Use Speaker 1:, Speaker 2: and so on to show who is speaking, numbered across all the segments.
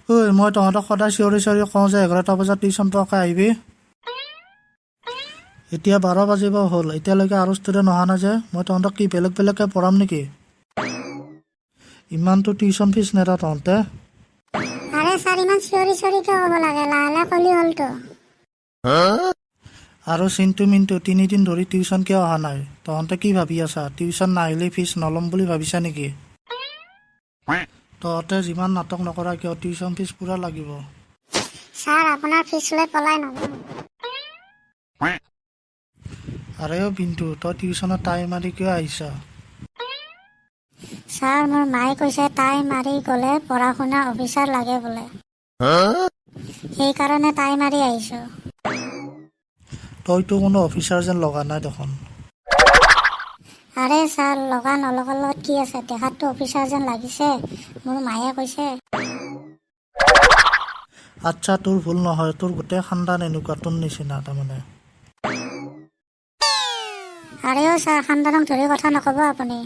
Speaker 1: ঐ, মই তহঁতক সদায় চিঞৰি চিঞৰি কওঁ যে 11টা বজাত টিউশ্যন পোৱাকৈ আহিবি। এতিয়া 12 বাজিব হ'ল, এতিয়ালৈকে আৰু ষ্টুডেণ্ট অহা নাই যে। মই তহঁতক কি বেলেগ বেলেগকৈ পঢ়াম নেকি? ইমানটো টিউশ্যন ফিজ নেদা তহঁতে।
Speaker 2: আৰে ছাৰ, ইমান চিঞৰি চিঞৰি কিয় ক'ব লাগে? লাহে লাহে ক'লি হ'লতো।
Speaker 1: আৰু চিন্তু, মিন্তু, 3 দিন ধৰি টিউশ্যন কিয় অহা নাই? তহঁতে কি ভাবি আছা? টিউশ্যন নাহিলে ফিজ নল'ম বুলি ভাবিছা নেকি? তহঁতে যিমান নাটক নকৰা কিয়, টিউশ্যন ফিজ পূৰা লাগিব।
Speaker 2: ছাৰ, আপোনাৰ ফিজ লৈ পলাই নাযাওঁ।
Speaker 1: আৰে অ' পিণ্টু, তই টিউশ্যনত টাই মাৰি কিয় আহিছা?
Speaker 2: ছাৰ, মোৰ মায়ে কৈছে টাই মাৰি গ'লে পঢ়া শুনা অফিচাৰ লাগে বোলে, সেইকাৰণে টাই মাৰি আহিছোঁ।
Speaker 1: তইতো কোনো অফিচাৰ যেন লগা নাই দেখোন।
Speaker 2: আৰে ছাৰ, লগা নলগাৰ লগত কি আছে? দেখাততো অফিচাৰ যেন লাগিছে, মোৰ মায়ে কৈছে।
Speaker 1: আচ্ছা, তোৰ ভুল নহয়, তোৰ গোটেই খানদান এনেকুৱা, তোৰ নিচিনা তাৰমানে।
Speaker 2: আৰে অ' ছাৰ, খানদানক ধৰি কথা নক'ব আপুনি।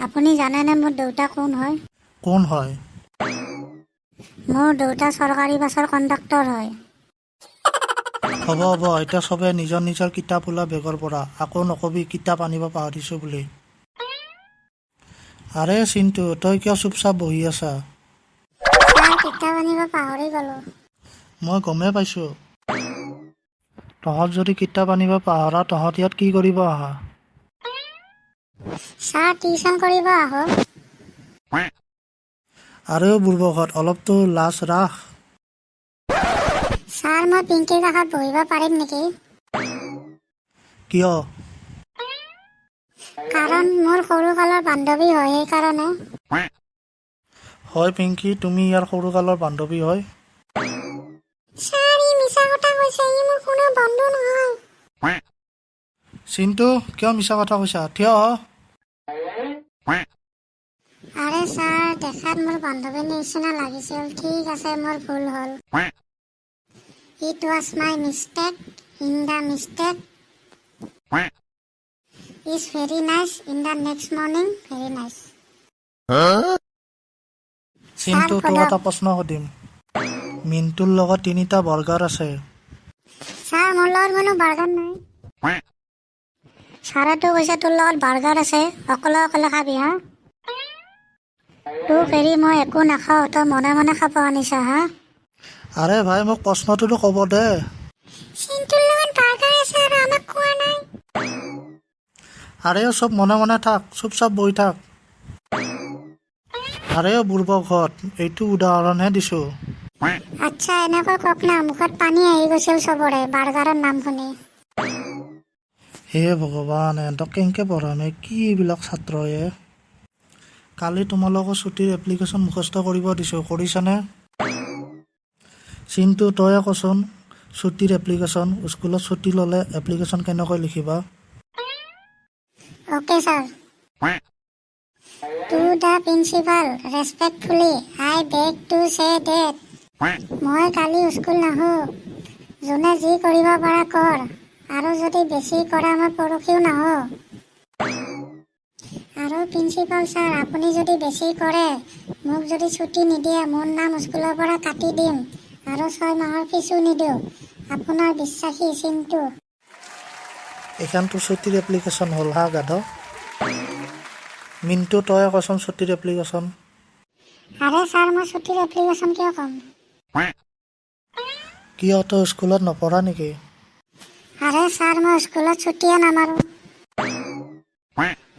Speaker 2: আপুনি জানেনে মোৰ দেউতা কোন হয়?
Speaker 1: কোন হয়?
Speaker 2: মোৰ দেউতা চৰকাৰী বাছৰ কণ্ডাক্টৰ হয়।
Speaker 1: হ'ব হ'ব, এতিয়া চবে নিজৰ নিজৰ কিতাপ ওলা বেগৰ পৰা। আকৌ নকবি কিতাপ আনিব পাহৰিছো বুলি। আৰে চিন্তু, তই কিয় চুপচাপ বহি আছা?
Speaker 2: ছাৰ, কিতাপ আনিব পাহৰি গ'লো।
Speaker 1: মই গমেই পাইছো। তহঁত যদি কিতাপ আনিব পাহৰা, তহঁত ইয়াত কি কৰিব আহা?
Speaker 2: ছাৰ, টিউচন কৰিব আহোঁ।
Speaker 1: আৰে বুৰ্বকহঁত, অলপতো লাজ ৰাখ।
Speaker 2: ছাৰ, মই পিংকিৰ কাষত বহিব পাৰিম নেকি?
Speaker 1: কিয়?
Speaker 2: কাৰণ মোৰ সৰুকালৰ বান্ধৱী হয়, সেইকাৰণে।
Speaker 1: হয় পিংকি, তুমি ইয়াৰ সৰুকালৰ বান্ধৱী হয়?
Speaker 2: ছাৰ, ই মিছা কথা কৈছে, ই মোৰ কোনো বন্ধু নহয়।
Speaker 1: চিন্তু, কিয় মিছা কথা কৈছা? থিয় হ।
Speaker 2: আৰে ছাৰ, দেখাত মোৰ বান্ধৱীৰ নিচিনা লাগিছিল। ঠিক আছে, মোৰ ভুল হ'ল। It was my mistake in the mistake is very nice in the next morning, very nice.
Speaker 1: Chintu, তোক
Speaker 2: সোধক।
Speaker 1: এটা প্ৰশ্ন সুধিম। মিণ্টুৰ লগত তিনিটা বাৰ্গাৰ আছে।
Speaker 2: ছাৰ, মোৰ লগত কোনো বাৰ্গাৰ নাই। ছাৰেতো কৈছে তোৰ লগত বাৰ্গাৰ আছে, অকলে অকলে খাবি। হা, তোক এৰি মই একো নাখাওঁ। তই মনে মনে খাব আনিছা হা?
Speaker 1: আৰে ভাই, মোক প্ৰশ্নটোতো ক'ব দে।
Speaker 2: চিন্তুৰ লগত বাৰ্গাৰ আছে আৰু আমাক কোৱা নাই।
Speaker 1: আৰে চব মনে মনে থাক, চুপচাপ বহি থাক। আৰে বুৰ্বকহঁত, এইটো উদাহৰণহে দিছোঁ।
Speaker 2: আচ্ছা, এনেকৈ কওক না, মুখত পানী আহি গৈছিল চবৰে বাৰ্গাৰৰ নাম শুনি।
Speaker 1: হে ভগৱান, এহঁতক কেনেকৈ পঢ়াম? এই কি এইবিলাক ছাত্ৰয়ে? কালি তোমালোকৰ ছুটীৰ এপ্লিকেশ্যন মুখস্থ কৰিব দিছোঁ, কৰিছানে? চিন্তু, তয়ে কচোন, ছুটীৰ এপ্লিকেশ্যন, স্কুলত ছুটী ল'লে এপ্লিকেশ্যন কেনেকৈ লিখিবা?
Speaker 2: Okay sir. To the principal, respectfully I beg to say that মই কালি স্কুল নাহোঁ। যোনে যি কৰিব পাৰা কৰ, আৰু যদি বেছি কৰা মই পৰহিও নাহোঁ। আৰু প্ৰিন্সিপাল ছাৰ, আপুনি যদি বেছি কৰে, মোক যদি ছুটী নিদিয়ে, মোৰ নাম স্কুলৰ পৰা কাটি দিম আৰু 6 মাহৰ ফিজো নিদিওঁ। আপোনাৰ বিশ্বাসী চিন্তু।
Speaker 1: এইখনতো ছুটীৰ এপ্লিকেশ্যন হ'ল হা গাধ। মিণ্টু, তয়ে কচোন ছুটীৰ এপ্লিকেশ্যন।
Speaker 2: আৰে ছাৰ, মই ছুটীৰ এপ্লিকেশ্যন কিয় ক'ম?
Speaker 1: কিয়, তই স্কুলত নপঢ়া নেকি?
Speaker 2: আৰে ছাৰ, মই স্কুলত ছুটীয়ে নামাৰোঁ।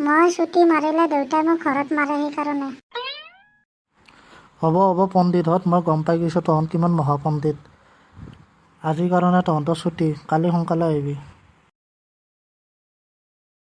Speaker 2: মই ছুটী মাৰিলে দেউতাই মোক ঘৰত মাৰে, সেইকাৰণে।
Speaker 1: হ'ব হ'ব পণ্ডিতহঁত, মই গম পাই গৈছোঁ তহঁত কিমান মহাপণ্ডিত। আজিৰ কাৰণে তহঁতৰ ছুটী, কালি সোনকালে আহিবি।